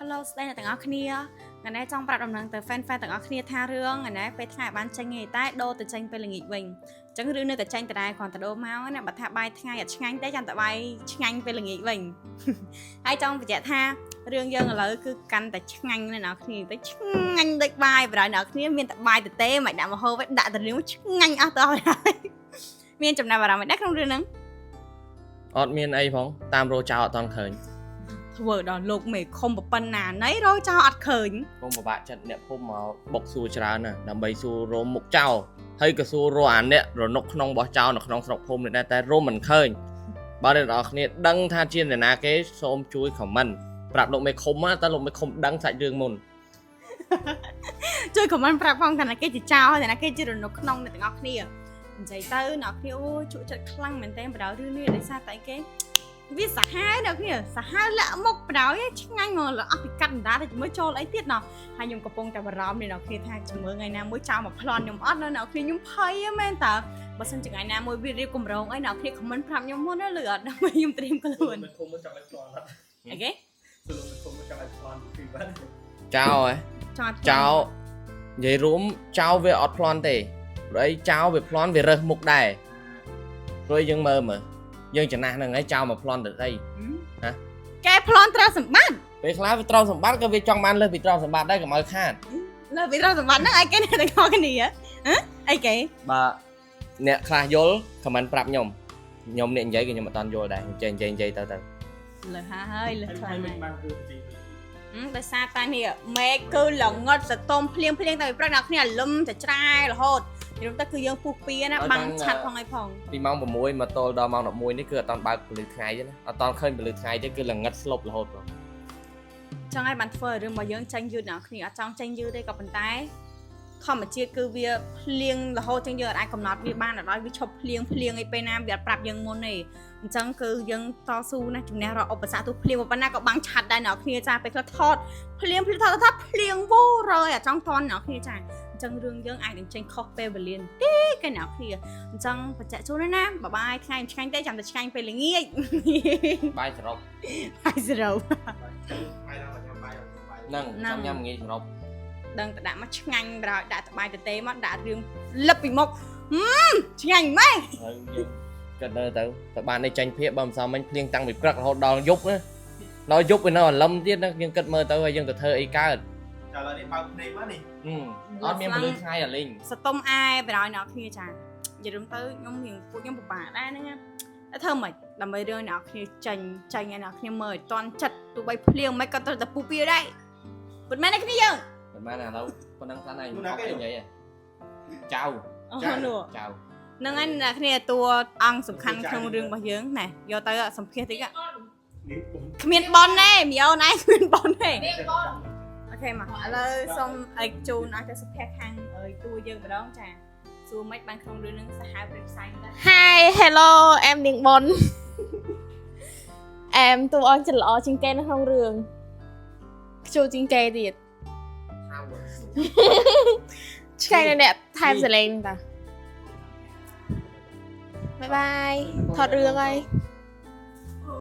Hello ស្ដីអ្នកទាំងអស់គ្នាថ្ងៃនេះចង់ប្រាប់ដំណឹងទៅ fan fan ទាំងអស់គ្នាថារឿងថ្ងៃនេះពេលថ្ងៃបានចេញទេតែដូរទៅចេញពេលល្ងាចវិញអញ្ចឹងរឿងនៅតែចេញដដែលគ្រាន់តែដូរមកណាបើថាបាយថ្ងៃអត់ឆ្ងាញ់ទេចាំតែបាយឆ្ងាញ់ពេលល្ងាចវិញ ហើយចង់បញ្ជាក់ថារឿងយើងឥឡូវគឺកាន់តែឆ្ងាញ់ណាស់អ្នកគ្នាទៅឆ្ងាញ់ដូចបាយបណ្ដោយអ្នកគ្នាមានតែបាយទៅទេមិនដាក់មកហូបទេដាក់តែរឿងឆ្ងាញ់អស់ទៅហើយមានចំណាប់អារម្មណ៍មិនដែរក្នុងរឿងហ្នឹង អត់មានអីផងតាមរោចោលអត់តន់ឃើញ ធ្វើដល់លោកមេឃុំប៉ុណ្ណាណៃរយចោលអត់ឃើញ ពងពិបាកចិត្តអ្នកភូមិមកបុកសួរច្រើនណាស់ដើម្បីសួររោមមុខចោលហើយក៏សួររកអាអ្នករនុកក្នុងរបស់ចោលនៅក្នុងស្រុកភូមិនេះដែរតែរោមមិនឃើញបើអ្នកនរគ្នាដឹងថាជាអ្នកណាគេសូមជួយ comment ប្រាប់លោកមេឃុំណាតើលោកមេឃុំដឹងសាច់រឿងមុន ជួយ comment ប្រាប់ផងថាណាគេជាចោលហើយណាគេជារនុកក្នុងអ្នកទាំងអស់គ្នានិយាយទៅអ្នកគ្នាអូជក់ចិត្តខ្លាំងមែនតើបដៅរឿងនេះដោយសារតែអីគេវាសាហាវអ្នកគ្នាសាហាវលាក់មុខបដៅឆ្ងាញ់ហ្មងអស់ពីកាត់អណ្ដាតតែជាមួយចូលអីទៀតណោះហើយខ្ញុំកំពុងតែបារម្ភនេះអ្នកគ្នាថាជំរឿថ្ងៃណាមួយចោលមកប្លន់ខ្ញុំអត់នៅអ្នកគ្នាខ្ញុំភ័យមែនតើបើសិនជាថ្ងៃណាមួយវារៀបកម្រងអីអ្នកគ្នា comment ប្រាប់ខ្ញុំមុនណាលឺអត់ដើម្បីខ្ញុំត្រៀមខ្លួន មិនឃុំចង់ឲ្យប្លន់អត់ អូខេ សុំមិនឃុំចង់ឲ្យប្លន់ពីបាត់ ចោលហ៎ ចង់ ចោលនិយាយរួមចោលវាអត់ប្លន់ទេព្រោះអីចោលវាប្លន់វារើសមុខដែរព្រោះអីយើងមើលមើលយើងចំណាស់ហ្នឹងហើយចោលមកប្លន់ទៅអី ហ៎ កែប្លន់ទ្រព្យសម្បត្តិ ពេលខ្លះវាទ្រព្យសម្បត្តិក៏វាចង់បានលើសពីទ្រព្យសម្បត្តិដែរកុំឲ្យខាត លើពីទ្រព្យសម្បត្តិហ្នឹងអីគេអ្នកទាំងអស់គ្នាហ៎អីគេ បើអ្នកខ្លះយល់ comment ប្រាប់ខ្ញុំខ្ញុំអ្នកនិយាយក៏ខ្ញុំអត់តាន់យល់ដែរខ្ញុំចេះនិយាយនិយាយទៅទៅ លើហាហើយលើខ្លាំង មិន ហើយ បានគឺជី ហឹមដោយសារតានេះមេឃគឺល្ងត់សតុំភ្លៀងភ្លៀងតែពីព្រឹកអ្នកគ្នាលំចច្រែរហូតនិយាយទៅគឺយើងពុះពៀណាបាំងឆាត់ផងអីផង ពីម៉ោង6មកទល់ដល់ម៉ោង11នេះគឺអត់តាន់បើកពន្លឺថ្ងៃទេណាអត់តាន់ឃើញពន្លឺថ្ងៃទេគឺល្ងិតស្លុបរហូតបង ចង់ឲ្យបានធ្វើរឿងរបស់យើងចេញយឺតអ្នកគ្នាអត់ចង់ចេញយឺតទេក៏ប៉ុន្តែធម្មជាតិគឺវាភ្លៀងរហូតចឹងយើងអាចកំណត់វាបានដល់វាឈប់ភ្លៀងភ្លៀងអីពេលណាវាអត់ប្រាប់យើងមុនទេអញ្ចឹងគឺយើងតស៊ូណាជំនះរាល់ឧបសគ្គទោះភ្លៀងប៉ុណ្ណាក៏បាំងឆាត់ដែរអ្នកគ្នាចាពេលខ្លះថតភ្លៀងភ្លៀងថតថតភ្លៀងវូរយអាចង់តន់អ្នកគ្នាចាអញ្ចឹងរឿងយើងអាចនឹងចេញខុសពេលវេលាបន្តិចគេអ្នកគ្នាអញ្ចឹងបញ្ជាក់ជូនណាបាយបាយថ្ងៃមិនឆ្ងាញ់ទេចាំតែឆ្ងាញ់ពេលល្ងាច បាយសរុប បាយសរុប បាយដល់ញ៉ាំបាយបាយ ហ្នឹង ហ្នឹង ចាំញ៉ាំងាយសរុប ដឹងតែដាក់មកឆ្ងាញ់ប្រោយដាក់តបាយតទេមកដាក់រឿងលឹបពីមុខហឹមឆ្ងាញ់ម៉េច ហើយយើងគិតទៅទៅទៅបាននេះចាញ់ភាកបើមិនសមមិញភ្លៀងតាំងពីព្រឹករហូតដល់យប់ណាដល់យប់វានៅអាលឹមទៀតណាយើងគិតមើលទៅហើយយើងទៅធ្វើអីកើត ចាឥឡូវនេះបើកភ្នែកមកនេះ ហឹមអត់មានពន្លឺថ្ងៃអាលីង សតុំអែប្រោយអ្នកគ្នាចានិយាយរួមទៅខ្ញុំរៀងពួកខ្ញុំពិបាកដែរហ្នឹងណាតែធ្វើម៉េចដើម្បីរឿងអ្នកគ្នាចាញ់ចាញ់ឲ្យអ្នកគ្នាមើលឲ្យតន់ចិត្តទោះបីភ្លៀងមិនក៏ត្រូវតែពុះពៀដែរពិតមែនទេគ្នាយើង មិនមែនឥឡូវប៉ុណ្ណឹងសិនហើយអត់អីនិយាយទេចៅ អូនោះ ចៅ ហ្នឹងហើយអ្នកគ្នាតួអង្គសំខាន់ក្នុងរឿងរបស់យើងណែយកទៅសម្ភាសតិច នេះ គ្មានបនទេមីអូនឯងគ្មានបនទេអូខេមកឥឡូវសូមឲ្យជូនឲ្យទៅសុភ័ក្រខាងអើយតួយើងម្ដងចាសួរមិនបានក្នុងរឿងហ្នឹងសាហាវព្រឹកផ្សាយដែរ Hi hello អែមនាងបុនអែមតួអង្គចិត្តល្អជាងគេនៅក្នុងរឿងខ្ជូជាងគេទៀតឆ្កែនៅអ្នកថែមសលេងតាបាយបាយថតរឿងហើយ